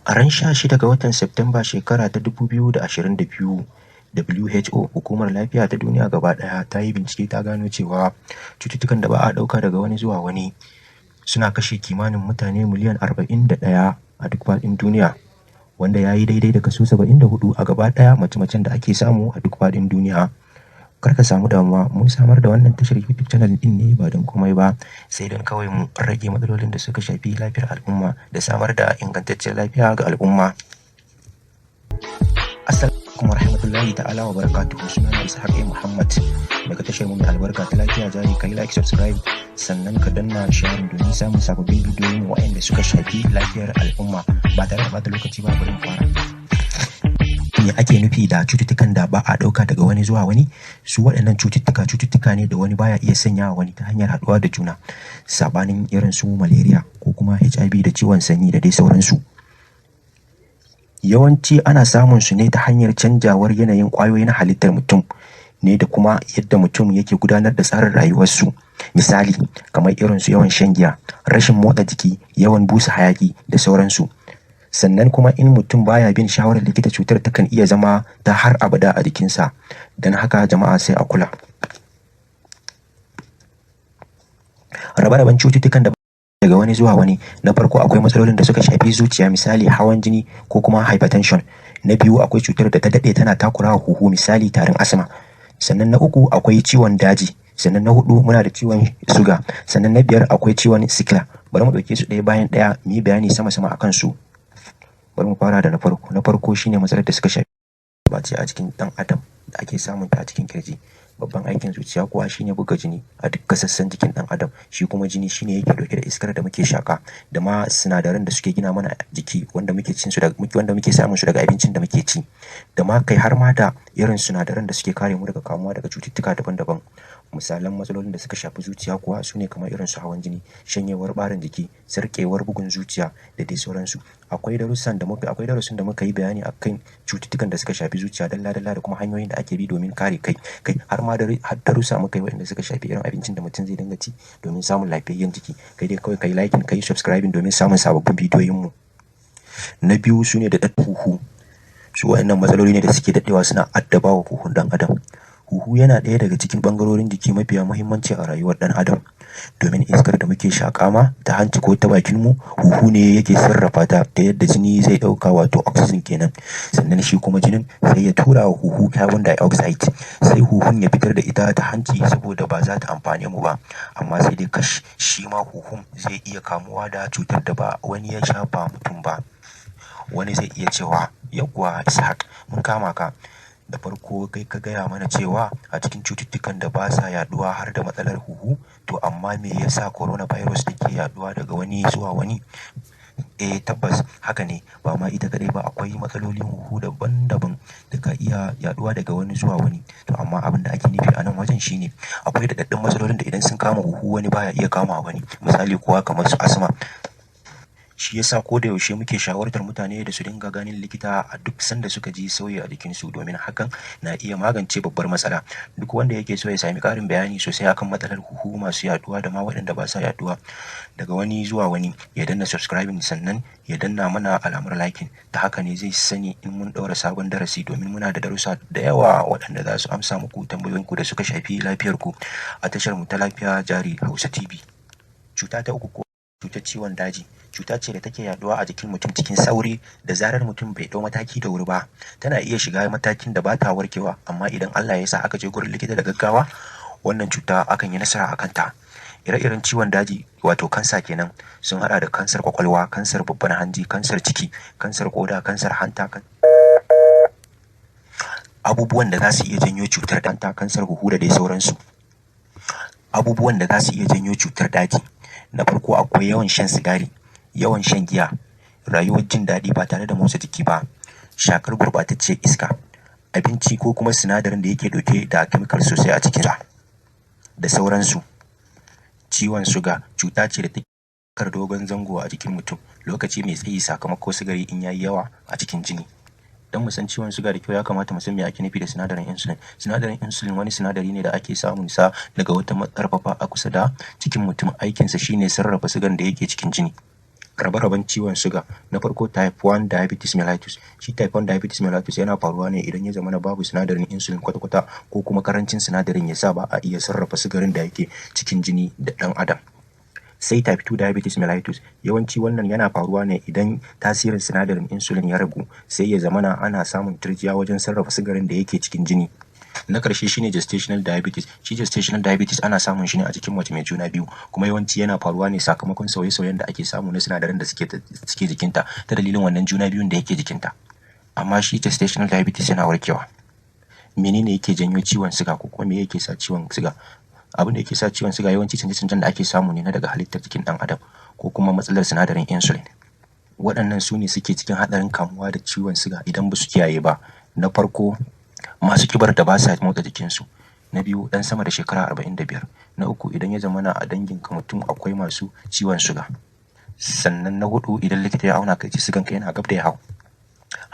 A ran 16 ga watan Satumba shekara ta 2022, WHO, Hukumar Lafiya ta Duniya gaba ɗaya, ta yi bincike ta gano cewa cututtukan da ba a ɗauka daga wani zuwa wani suna kashe kimanin mutane miliyan 41 a duk faɗin duniya, wanda ya yi daidai da kaso 74 a gaba ɗaya mace-macen da ake samu a duk faɗin duniya. Kar ka samu damuwa, mun samar da wannan tashar YouTube channel ɗin ne ba don komai ba, sai don kawai mu rage matsalolin da suka shafi lafiyar al'umma da samar da ingantaccen lafiya ga al'umma. Assalamu alaikum warahmatullahi ta'ala wa barakatuhu. Sunana Ishaq A. Muhammad daga tashar mu mai albarka ta Lafiya Jari. Ka yi like, subscribe, sannan ka danna sharing domin samun sababbin bidiyoyin waɗanda suka shafi lafiyar al'umma. Ba tare da bata lokaci ba, bari mu fara. Me ake nufi da cututtukan da ba a ɗauka daga wani zuwa wani? Su waɗannan cututtuka, cututtuka ne da wani baya iya sanya wa wani ta hanyar haɗuwa da juna, saɓanin irin su malaria ko kuma HIV da ciwon sanyi da dai sauransu. Yawanci ana samun su ne ta hanyar canjawar yanayin ƙwayoyin halittar mutum ne da kuma yadda mutum yake gudanar da tsarin rayuwarsu. Misali, kamar irin su yawan shan giya, rashin motsa jiki, yawan busa hayaki da sauransu. Sannan kuma in mutum baya bin shawarar likita, cutar takan iya zama ta har abada a jikinsa. Don haka jama'a sai a kula. Rabe-raben cututtukan da daga wani zuwa wani. Na farko, akwai matsalolin da suka shafi zuciya, misali hawan jini ko kuma hypertension. Na biyu, akwai cutar da ta daɗe tana takurawa huhu, misali tarin asma. Sannan na uku, akwai ciwon daji. Sannan na hudu, muna da ciwon suga. Sannan na biyar, akwai ciwon sikila. Bari mu ɗauke su ɗaya bayan ɗaya mu yi bayani sama-sama a kansu. Bari mu fara da na farko. Na farko shine matsalar da suka shafi bace a cikin ɗan adam da ake samun ta a cikin kirji. Babban aikin zuciya kuwa shine buga jini a dukkan sassan jikin ɗan adam. Shi kuma jini shine yake ɗauke da iskar da muke shaka da ma sinadaran da suke gina mana jiki, wanda muke cin su daga wanda muke samun su daga abincin da muke ci, da ma kai har ma da irin sinadaran da suke kare mu daga kamuwa daga cututtuka daban-daban. Misalan matsalolin da suka shafi zuciya kuwa su ne kamar irin su hawan jini, shanyewar ɓarin jiki, sarƙewar bugun zuciya da dai sauransu. Akwai darussan da muka yi bayani akan cututtukan da suka shafi zuciya dalla-dalla da kuma hanyoyin da ake bi domin kare kai. Kai har ma har darussa muka yi waɗanda suka shafi irin abincin da mutum zai dinga ci domin samun lafiyayyen jiki. Kai dai kawai ka yi liking, ka yi subscribing domin samun sababbin bidiyoyin mu. Na biyu su ne da huhu. Su waɗannan matsaloli ne da suke daɗewa suna addabawa huhun ɗan adam. Huhu yana ɗaya daga cikin ɓangarorin jiki mafiya muhimmanci a rayuwar ɗan adam. Domin iskar da muke shaƙa ma ta hanci ko ta bakinmu, huhu ne yake sarrafa ta ta yadda jini zai ɗauka, wato oxygen kenan. Sannan shi kuma jinin sai ya tura wa huhu carbon dioxide, sai huhun ya fitar da ita ta hanci saboda ba za ta amfane mu ba. Amma sai dai kash, shi ma huhun zai iya kamuwa da cutar da ba wani ya shafa mutum ba. Wani zai iya cewa, "Yawwa Ishaq, mun kama ka. Da farko kai ka gaya mana cewa a cikin cututtukan da ba sa yaduwa har da matsalar huhu, to amma me yasa coronavirus take yaduwa daga wani zuwa wani?" Eh, tabbas haka ne, ba ma ita kadai ba, akwai matsalolin huhu daban-daban da ka iya yaduwa daga wani zuwa wani. To amma abin da ake nufi a nan wajen shine akwai daɗaɗɗun matsalolin da idan sun kama huhu, wani baya iya kama wani. Misali kuwa kamar su asma. Shi yasa ko da yaushe muke shawartar mutane da su dinga ganin likita a duk sanda suka ji sauyi a jikinsu, domin hakan na iya magance babbar matsala. Duk wanda yake so ya sami ƙarin bayani sosai akan matsalar huhu masu yaduwa da ma waɗanda ba sa yaduwa daga wani zuwa wani, ya danna subscribing, sannan ya danna mana alamar liking. Ta haka ne zai sani in mun ɗaura sabon darasi, domin muna da darussa da yawa waɗanda za su amsa muku tambayoyinku da suka shafi lafiyarku a tashar mu ta Lafiya Jari Hausa TV. Cuta ta uku ko cutar ciwon daji, cuta ce da take yaduwa a jikin mutum cikin sauri. Da zarar mutum bai ɗau mataki da wuri ba, tana iya shiga matakin da ba ta warkewa. Amma idan Allah ya sa aka je gurin likita da gaggawa, wannan cuta akan yi nasara a kanta. Ire-iren ciwon daji, wato kansa kenan, sun hada da kansar kwakwalwa, kansar babban hanji, kansar ciki, kansar koda, kansar hanta. Abubuwan da za su iya janyo cutar hanta, kansar huhu da dai sauransu. Abubuwan da za su iya janyo cutar daji: na farko, akwai yawan shan sigari, yawan shan giya, rayuwar jin daɗi ba tare da motsa jiki ba, shakar gurɓatacciyar iska, abinci ko kuma sinadarin da yake ɗauke da chemical sosai a cikinsa da sauransu. Ciwon suga cuta ce da take kar dogon zango a jikin mutum lokaci mai tsayi, sakamako sigari in yayi yawa a cikin jini. Don mu san ciwon suga da kyau, ya kamata mu san me ake nufi da sinadarin insulin. Sinadarin insulin wani sinadari ne da ake samun sa daga wata makarfafa a kusa da cikin mutum. Aikinsa shine sarrafa sugan da yake cikin jini. Rabe-raben ciwon suga: na farko, type 1 diabetes mellitus. Shi type 1 diabetes mellitus yana faruwa ne idan ya zamana babu sinadarin insulin kwata-kwata, ko kuma karancin sinadarin ya sa ba a iya sarrafa sugarin da yake cikin jini da ɗan adam. Sai type 2 diabetes mellitus. Yawanci wannan yana faruwa ne idan tasirin sinadarin insulin ya ragu, sai ya zamana ana samun turjiya wajen sarrafa sugarin da yake cikin jini. Na ƙarshe shine gestational diabetes. Shi gestational diabetes ana samun shi ne a jikin mace mai juna biyu, kuma yawanci yana faruwa ne sakamakon sauye-sauyen da ake samu na sinadaran da suke jikinta ta dalilin wannan juna biyun da yake jikinta. Amma shi gestational diabetes yana warkewa. Menene yake janyo ciwon suga, ko kuma me yake sa ciwon suga? Abin da yake sa ciwon suga yawanci canje-canjen da ake samu ne na daga halittar jikin ɗan adam, ko kuma matsalar sinadarin insulin. Waɗannan su ne suke cikin haɗarin kamuwa da ciwon suga idan ba su kiyaye ba: na farko, masu ƙibar da ba sa motsa jikinsu; na biyu, ɗan sama da shekara 45; na uku, idan ya zamana a danginka mutum akwai masu ciwon suga; sannan na huɗu, idan likita ya auna ka, ya ce suganka yana gab da ya hau.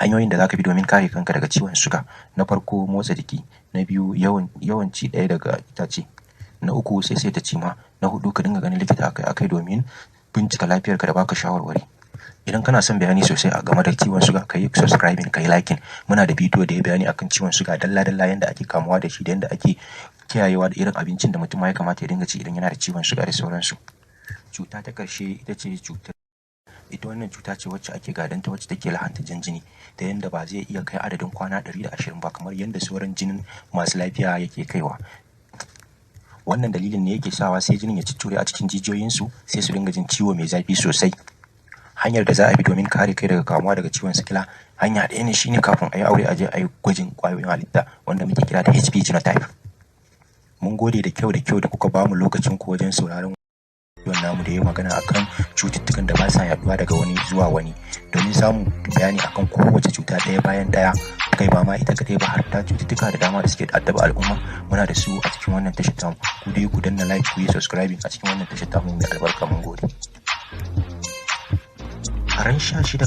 Hanyoyin da za ka bi domin kare kanka daga ciwon suga: na farko, motsa jiki; na biyu, yawan ci ɗaya daga itace; na uku, saisaita cima; na huɗu, ka dinga ganin likita akai-akai domin bincika lafiyarka da baka shawarwari. Idan kana son bayani sosai a game da ciwon suga, ka yi subscribing, ka yi liking. Muna da bidiyo da ya bayani akan ciwon suga dalla-dalla, yanda ake kamuwa da shi da yanda ake kiyayewa, da irin abincin da mutum ma ya kamata ya dinga ci idan yana da ciwon suga, da sauransu. Cuta ta ƙarshe ita ce cutar, ita wannan cuta ce wacce ake gadonta, wacce take lahanta jan jini ta yanda ba zai iya kai adadin kwana 120 ba kamar yadda sauran jinin masu lafiya yake kaiwa. Wannan dalilin ne yake sawa sai jinin ya cuccure a cikin jijiyoyinsu, sai su dinga jin ciwo mai zafi sosai. Hanyar da za a bi domin kare kai daga kamuwa daga ciwon sikila hanya ɗaya ne, shine kafin a yi aure a je a yi gwajin ƙwayoyin halitta wanda muke kira da HB genotype. Mun gode da kyau da kyau da kuka bamu lokacin ku wajen sauraron bidiyon namu da ya magana akan cututtukan da ba sa yaduwa daga wani zuwa wani. Domin samun bayani akan kowace cuta ɗaya bayan ɗaya, kai ba ma ita kaɗai ba, har ta cututtuka da dama da suke addaba al'umma, muna da su a cikin wannan tashar tamu. Ku dai ku danna like, ku yi subscribing a cikin wannan tashar tamu mai albarka. Mun gode. A ran 16